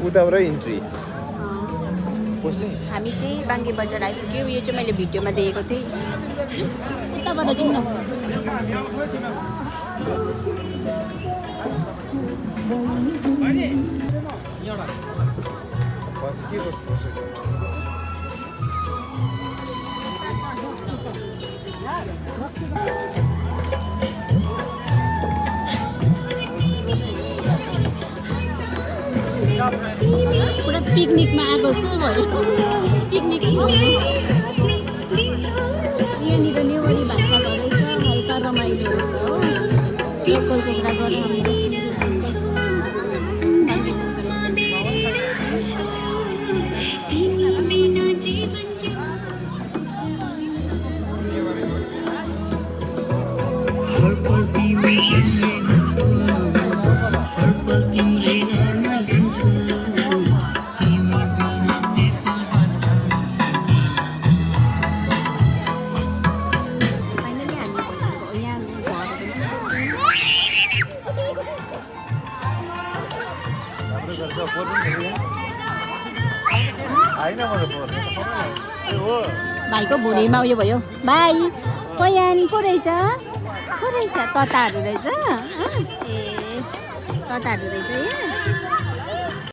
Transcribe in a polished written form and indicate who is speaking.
Speaker 1: उताबाट इन्ट्री पस्ने
Speaker 2: हामी चाहिँ बाङ्गे बजार आइपुग्यौँ। यो चाहिँ मैले भिडियोमा देखेको थिएँ। यताबाट जाउँ न। पुरा पिकनिकमा आएको जस्तो भयो। पिकनिक यहाँनिर नेवारी भाषा रहेछ, हल्का रमाइलो रहेछ हो। लोकल कुरा गर्नु भाइको भुँडीमा उयो भयो। भाइ पयान को रहेछ? को रहेछ? तताहरू रहेछ। ए तताहरू रहेछ यहाँ।